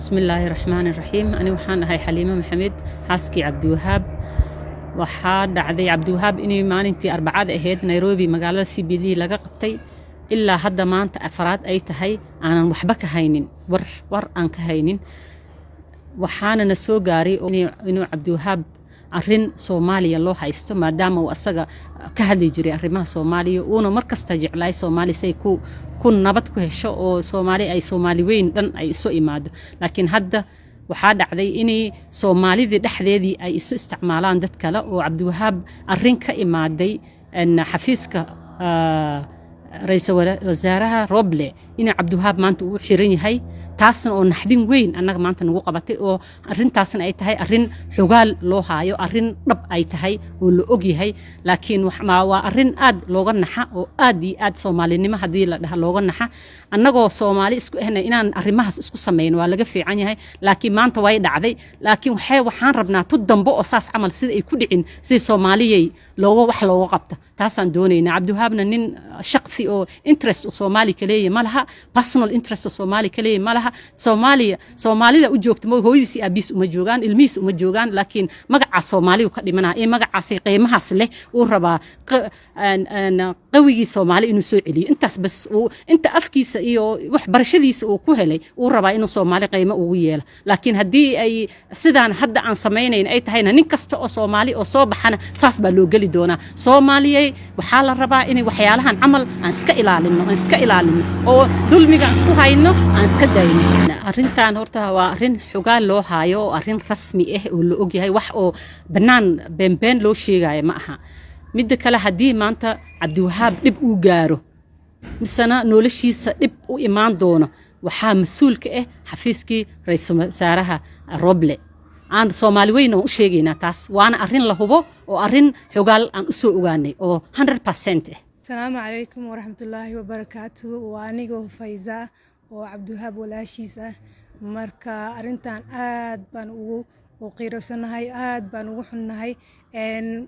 Bismillaahi raxmaani raxiim. Ani waxaan ahay Xaliimo Maxamed, xaaskii Cabdiwahaab. Waxaa dhacday Cabdiwahaab inay maalintii Arbacada ahayd Nairobi, magaalada CBD, laga qabtay. Ilaa hadda, maanta afraad ay tahay, aanan waxba ka haynin, war war aan ka haynin. Waxaana na soo gaaray inuu Cabdiwahaab arrin Soomaaliya loo haysto, maadaama uu asaga ka hadli jiray arrimaha Soomaaliya, uuna mar kasta jeclaay Soomaaliya say ku nabad ku hesho oo Soomaali ay Soomaali weyn dhan ay isu imaado. Laakiin hadda waxaa dhacday inay Soomaalidii dhexdeedii ay isu isticmaalaan dad kale, oo Cabdiwahaab arrin ka imaaday xafiiska ra-iisul wasaaraha Roble inuu Cabdiwahaab maanta uu xiran yahay. Taasna oo naxdin weyn annaga maanta nagu qabatay, oo arrintaasna ay tahay arrin xogaal loo haayo, arrin dhab ay tahay oo la og yahay. Laakiin waa arrin aad looga naxa oo aad iyo aad Soomaalinimo haddii la dhaha looga naxa. Annagoo Soomaali isku ahna, inaan arrimahaas isku samayno waa laga fiican yahay, laakiin maanta way dhacday. Laakiin waxaan rabnaa tu dambe oo saas camal sida ay ku dhicin, si Soomaaliyay looga wax looga qabto, taasaan doonaynaa. Cabdiwahaabna nin shaqsi oo interest oo Soomaali ka leeyahay ma laha, personal interest oo Soomaali ka leeyahay ma laha. Soomaaliya Soomaalida u joogta ma hooyadiis iyo aabiis uma joogaan, ilmihiis uma joogaan, laakiin magaca Soomaaliyu ka dhimanaa iyo magacaasi qiimahaas leh uu rabaa qawigii Soomaali inuu soo celiyo. Intaas bas uu inta afkiisa iyo waxbarashadiisa uu ku helay uu rabaa inuu Soomaali qiimo ugu yeelo. Laakiin haddii ay sidaan hadda aan samaynayn ay tahayna, nin kasta oo Soomaali oo soo baxana saas baa loo geli doonaa. Soomaaliyey, waxaa la rabaa inay waxyaalahan camal aan iska ilaalino, aan iska ilaalino, oo dulmiga aan isku hayno aan iska dayno. Arrintan horta waa arrin xogaal loo haayo oo arrin rasmi ah oo la ogyahay, wax oo bannaan beenbeen loo sheegayo ma aha. Midda kale, haddii maanta Cabdiwahaab dhib uu gaaro misena noloshiisa dhib u imaan doono, waxaa mas-uulka ah xafiiskii ra-iisul wasaaraha Roble. Aan Soomaali weyn waan u sheegaynaa taas, waana arrin la hubo oo arrin xogaal aan u soo ogaanay oo 100% ah. Asalaamu calaykum waraxmatullaahi wabarakaatu. Waa anigoo Fayza oo Cabdiwahaab walaashiis ah. Marka arrintan aad baan ugu qiirosanahay, aad baan ugu xunnahay.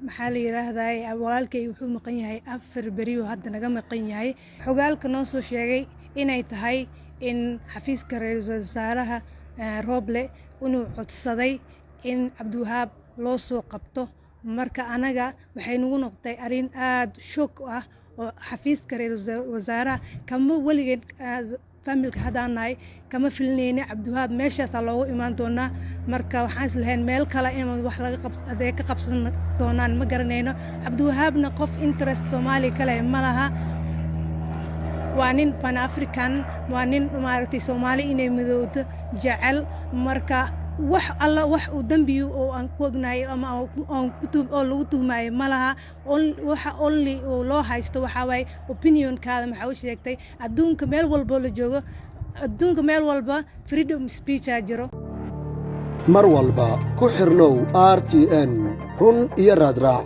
Maxaa la yiraahdaa, walaalkay wuxuu maqan yahay 4 beriyo hadda naga maqan yahay. Xogaalka noo soo sheegay inay tahay in xafiiska ra-iisul wasaaraha Roble inuu codsaday in Cabdiwahaab loo soo qabto. Marka anaga waxay nagu noqotay arrin aad shock ah oo xafiiska ra-iisul wasaaraha kama weligeen family-ka haddaan nahay kama filinayna Cabdiwahaab meeshaasaa loogu imaan doonaa. Marka waxaan islahayn meel kale in wax laga hadee ka qabsan doonaan, ma garanayno. Cabdiwahaabna qof interest Soomaaliya kale ma laha. Waa nin Pan African, waa nin maaragtay Soomaali inay midowdo jecel. Marka wax alla wax uu dembi oo aan ku ognahay ama oo lagu tuhmayo ma laha. Waxa only uu loo haysto waxaa waaye opinionkaada. Maxaa u sheegtay? Adduunka meel walbo la joogo, adduunka meel walba freedom speech aa jiro. Mar walba ku xirnow RTN, run iyo raadraac.